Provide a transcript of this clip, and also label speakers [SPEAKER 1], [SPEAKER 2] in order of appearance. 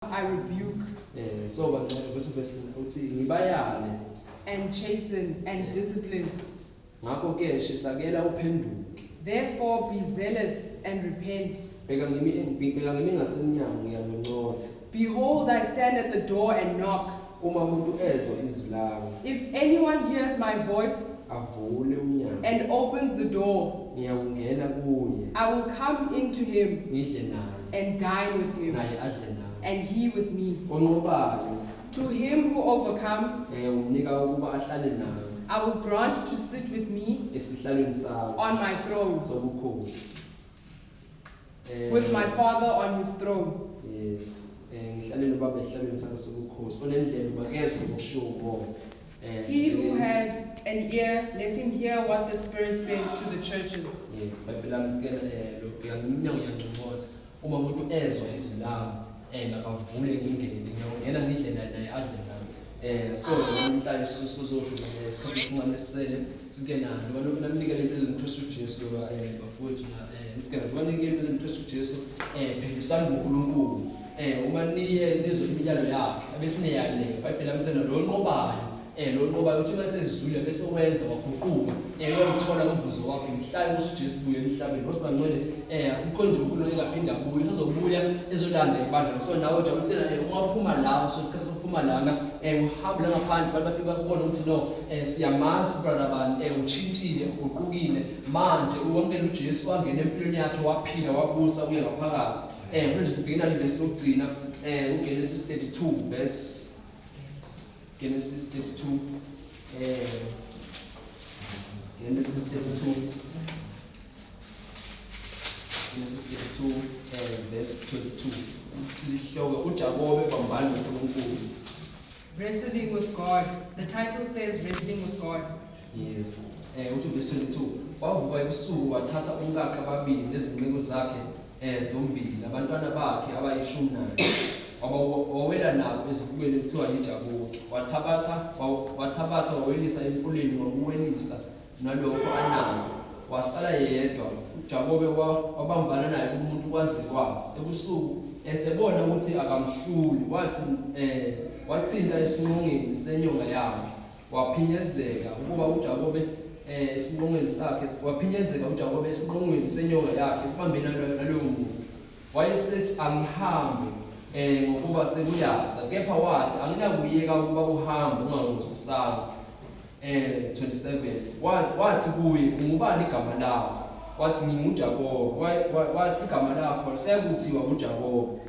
[SPEAKER 1] I rebuke
[SPEAKER 2] So bangcwele, kuthi verse uthi ngibayale
[SPEAKER 1] and chasten and discipline.
[SPEAKER 2] Ngakho ke shisakela uphenduke.
[SPEAKER 1] Therefore be zealous and repent.
[SPEAKER 2] Bheka ngimi ngasemnyango, ngiyanqonqotha.
[SPEAKER 1] Behold, I stand at the door and knock.
[SPEAKER 2] Uma umuntu ezwa izwi lami
[SPEAKER 1] If anyone hears my voice
[SPEAKER 2] avule umnyango
[SPEAKER 1] and opens the door,
[SPEAKER 2] ngiyakungena kuye
[SPEAKER 1] I will come into him
[SPEAKER 2] ngidle naye
[SPEAKER 1] and dine with him,
[SPEAKER 2] naye adle nami.
[SPEAKER 1] And he with me.
[SPEAKER 2] Onqobayo
[SPEAKER 1] To him who overcomes,
[SPEAKER 2] umnika ukuba ahlale nami
[SPEAKER 1] I will grant to sit with me
[SPEAKER 2] esihlalweni sami
[SPEAKER 1] on my throne,
[SPEAKER 2] sobukhosi
[SPEAKER 1] with my Father on his throne.
[SPEAKER 2] Yes, ngihlale nobaba esihlalweni sakhe sobukhosi. Onendlebe makezwe ngokushiwo uMoya.
[SPEAKER 1] He who has an ear, let him hear what the Spirit says to the churches.
[SPEAKER 2] Yes, iBhayibheli lami lithi ke lo ngiyamnyango ngiyanqonqotha, uma umuntu ezwa izwi lami makavule ngingene, ngiyawungena ngidle naye, naye adle nami. So namhlanje sizosho ngesikhathi esincane esisele sike nalo lokhu namnikele impilo kaKristu Jesu, bafowethu, na sike njengoba nikele impilo kaKristu Jesu, phendisani kuNkulunkulu. Uma niye nizwe imiyalo yakhe abesineyale, iBhayibheli lami lithi lo nqobayo, lo nqobayo uthi mase ezizwile bese wenza waguquka, uyawuthola umvuzo wakhe mhla inkosi uJesu buye emhlabeni. Ngoba bangcwele, asimkhonje uNkulunkulu engaphinda abuye, uzobuya ezolanda ibandla. So nawe ujabulisa ungaphuma la, so isikhathi sokuphuma lana, uhambe la ngaphandle, abantu bafike bakubona ukuthi no, siyamazi brother bani, uchintshile, uguqukile manje, uwamukela uJesu, wangena empilweni yakhe, waphila, wabusa kuye ngaphakathi. Manje sibhekena ivesi lokugcina, uGenesis 32 verse, Genesis 32, Genesis 32, Genesis 32 verse 22. Sizihloko uJakobe bambana noNkulunkulu.
[SPEAKER 1] Wrestling with God. The title says "Wrestling with God."
[SPEAKER 2] Yes, uthi verse 22, wavuka ebusuku wathatha umkakhe ababili nezinceku zakhe zombili nabantwana bakhe abayi-11, wawela nabo ezibukweni ekuthiwa yiJaboki. Wathabatha wawelisa emfuleni, wakuwelisa nalokho anako, wasala yedwa. UJakobe wabambana naye umuntu kwaze kwasa ebusuku. Esebona ukuthi akamhluli, wathi wathinta esinqongeni senyonga yakhe, waphinyezeka ukuba uJakobe esinqongweni sakhe, waphinyezeka uJakobe esinqongweni senyonga yakhe esibambene naloyo muntu. Wayesethi, "Angihambe, ngokuba sekuyasa." Kepha wathi, "Anginakuyeka ukuba uhambe ungangibusisanga." 27 Wathi kuye, "Ungubani igama lakho?" Wathi, "NginguJakobe." Wathi, "Igama lakho sekuthiwa uJakobe."